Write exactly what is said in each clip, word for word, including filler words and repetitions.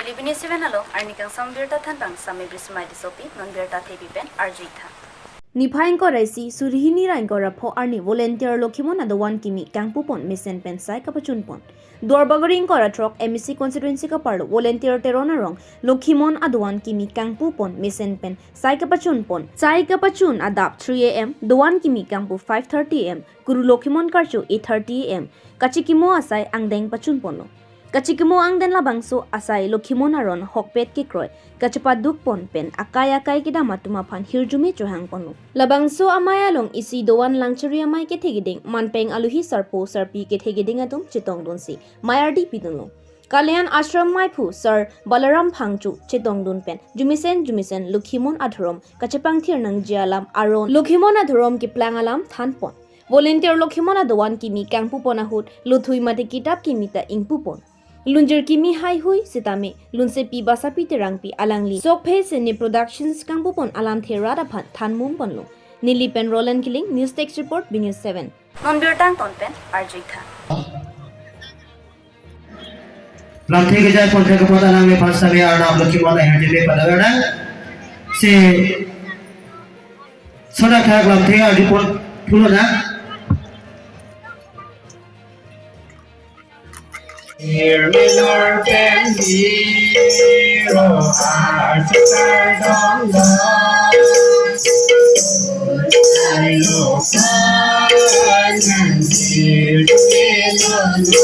Nilip News seven along arni kangsam birta thanpang Sami Brismai Tissopi, non birta thepi pen arju-ik tha. Niphai ingkoi ra isi, suri hini ra ingkoi ra pho arni volunteer Lokhimon adovan kimi kangpupon mesen pen sai kapachunpon. Duarbagori ingkoi ra throk M A C constituency kaparlo volunteer Teron arong Lokhimon adovan kimi kangpupon mesen pen sai kapachunpon. Sai kapachun adap three A M, dovan kimi kangpu five thirty A M, kuru Lokhimon karcho eight thirty A M. Kachikimo asai angdeng pachunponlo. Kachikimo angdeng labangso asai Lokhimon aron hokpet kekroi kachepadukpon pen akai akai kedam atum aphan hirjume chohangponlo. Labangso amei along isi dovan Langchari Amei kethe keding, manpeng aluhi sarpo sarpi kethe keding atum chetongdunsi mei ardi pidunlo. Kalyan Ashram meiphu Sir Balaram Phangcho chetongdun pen jumesen jumesen Lokhimon adhorom kachepangthir nangji alam aron Lokhimon adhorom keplang alam thanpon. Volunteer Lokhimon adovan kimi kangpupon ahut lothui mate kitap kimi ta ingpupon. Lunjir kimi haihui sitame lunsepi Basapi Terangpi alangli Sokphe Sene Productions kangpupon alamthe rat aphan thanmumponlo. Nilip pen Roland Killing, News Desk Report, B News seven. Non birta angton pen arju-ik tha. Lamthe kejai pon thek apot alangliphan sami Arnam Lokhimon ahirjume padaverdang. Si sodak thak lamthe arjupon pulo na. Nirmilor pen niro archakar dongdong. Arlo kanan sir dumelona.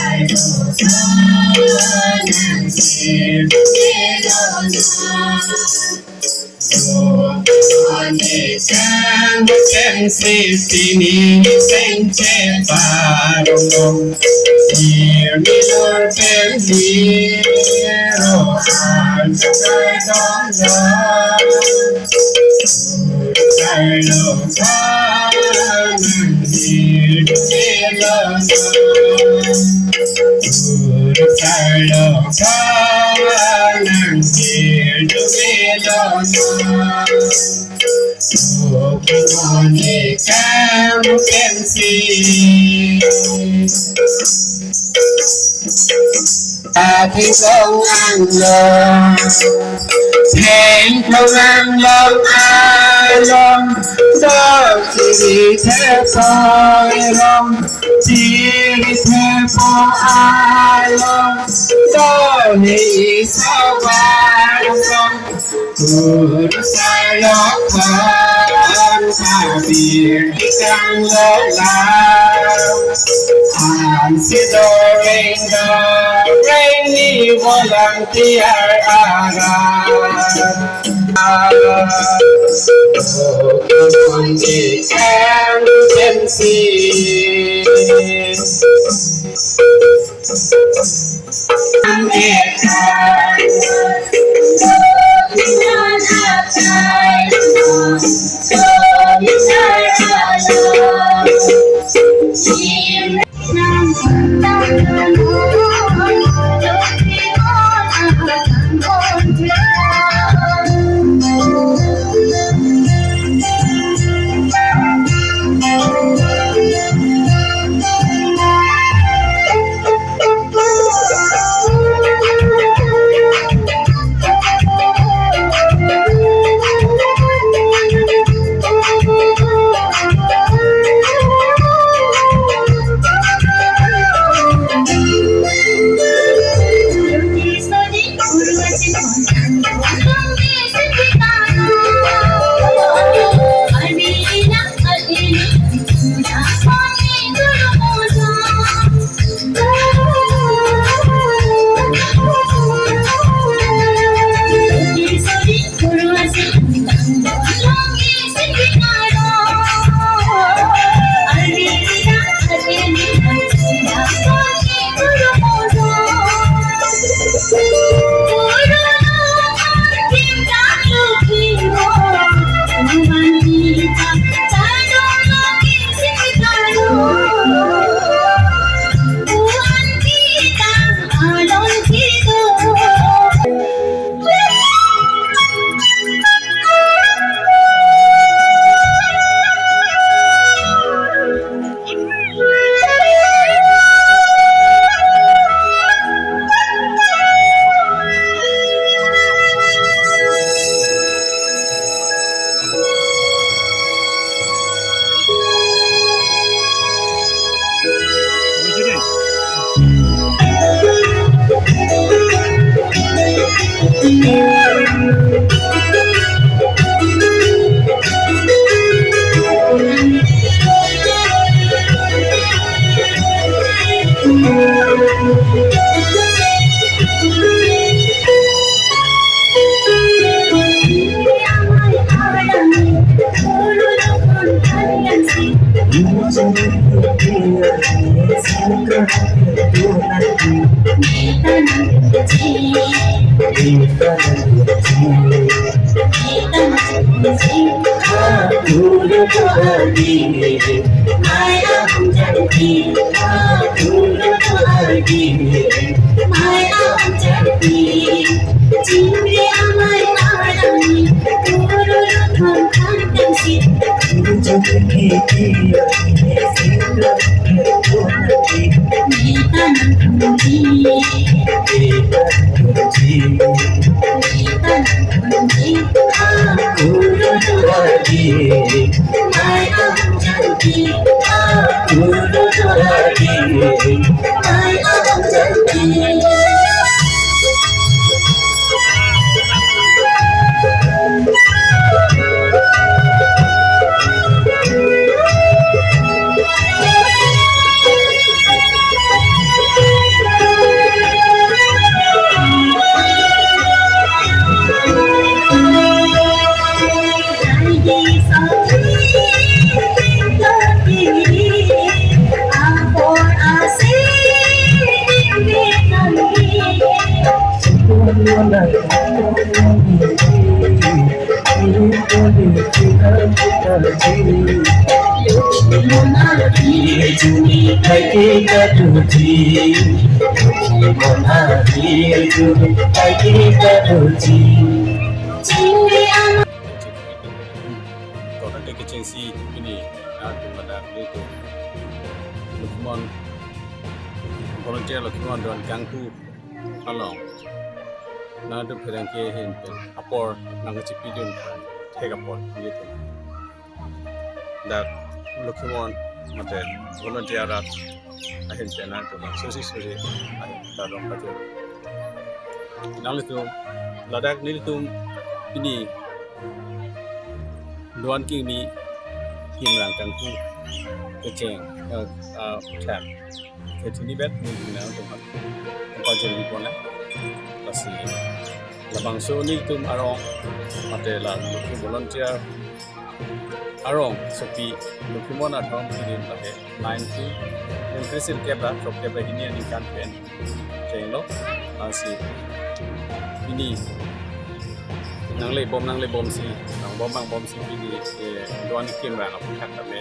Arlo kanan sir dumelona. Lokhimon adovan kimi kangpupon mesen pen sai kapachunpon. Nirmilor pen niro archakar dongdong. Arlo kanan sir dumelona. Arlo kanan sir dumelona. Lokhimon kangpupon mesen. Athengtong anglong, thengtong anglong along, dok chiri thepo arong, chiri thepo along, dok ni isa varong, Kurusar Lokhon pabir ikang lola. Ansi doreng doreng ni volunteer arat. Lokhimon kangpupon mesen. Kodak kechengsi pini, ah, tum pada itu. Lokhimon, volunteer Lokhimon Doan Kangpu along nangtum pherangke ahin pen apor nangchipidun thek apot nelitum dak Lokhimon mate volunteer rat ahin pen nangtum susi susi ahin ta dong pajir. Nanglitum ladak nelitum pini Doan Kangni Kimrang Kangpu kecheng, eh, eh, thak kechini bet nelitum nangtum pajir di pona. Lasi labangso nelitum arong mate la nelitum volunteer arong sopi Lokhimon athom kirim lake ninety, ningkri sirkep ra, throkkep ra hini aningkan pen chenglo. Lasi pini nanglebom nanglebomsi, nangbom nangbomsi pini, eh, Doan Kimrang aphuthak tame,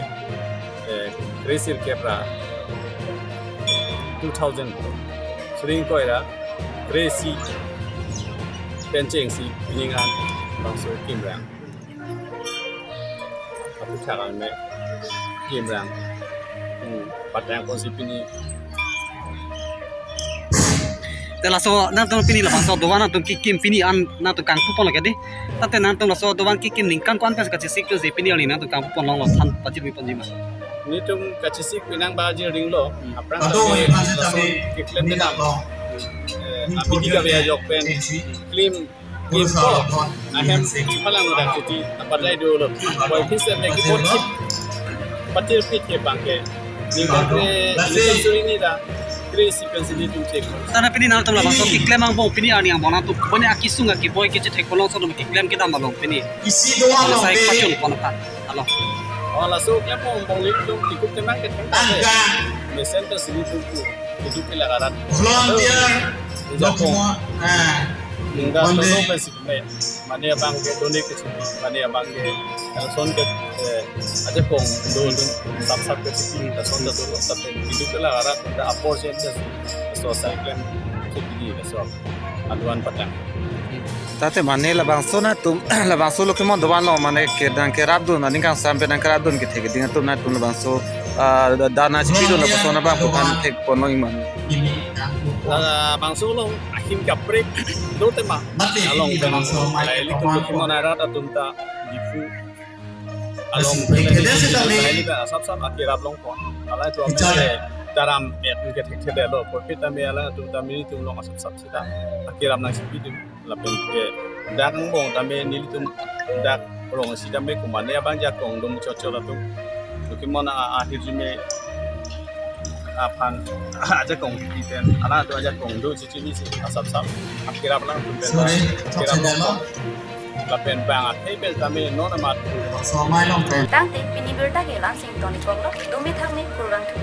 eh, kre sirkep ra two thousand suri ingkoi ra kre isi pen chengsi pini ngan bangso Kimrang aphuthak ang me Kimrang, hmm, patang konsi pini. Te laso nangtum pini labangso doan nangtum kekim pini an nangtum kangpu pon lake di. Tate nangtum laso doan kekim ningkan ko-an pen kachesik tu je pini ali nangtum kangpu pon longlo, than pajirmi ponji ma? Nelitum kachesik penang pajir ringlo. Hmm. Aphrang kado tame laso keklem penang, eh, abidi kave ajok pen klim Kimpo ahem palang udah cuti tempat lain dulu. Boy Vincent lagi bocip. Patir pit ke bangke. Ni bangke ni suri ni dah. Kre isi pen si nelitum cek. Tana pini nangtum labangso keklem angbong pini arni angbong nangtum pini akisung akiboi kechethek pon longso nangtum keklem kedam along pini. Isi doang lo sai pachun pon ta. Alo. Oh, laso keklem angbong nelitum tikup temang ke temang. Mesen ta si nelitum pu. Itu ke lagaran. Volunteer. Ija kong. Ah. Hingga volunteer. Solo pen si keme. Mane abang ke doni ke sini. Mane abang ke, eh, son ke, eh, ajakong do do sap sap ke sini. Lason ta dolo sap ke. Itu ke lagaran. Da apor sen ta. So cyclone. Ke sini. Lason. Aduan patang. Tate mane labangso nangtum, labangso Lokhimon doan lo mane ke nangkerapdun, aning kangsam pen nangkerapdun kethek ding atum nangtum labangso, ah, da-, dana chipidun labangso nangtum pu than thek pon longji ma? Labangso along ahin kaprek do tema. Along pen, la ilitum Lokhimon arat atum ta Diphu along pen ilitum asap sap akerap longpon. Alangtum ame ke daram et ke thekthedetlo. Porphit ame alangtum ta nelitum along asap sap sita akerap nangchipidun. Lapen ke dak angbong tame nelitum dak rong isi tame kumane abang jakong dum chot chot atum. Lokhimon a, ahirjume aphan ajakong kiten alangtum ajakong do chichinisi asap sap. Akerap alangtum pen. Sorry, akerap talk to them. Lapen bang athe pen tame non amat. Somai long pen. Tangte pini birta ke la-an si tongdetpon lo, dome thakme kurvangthu.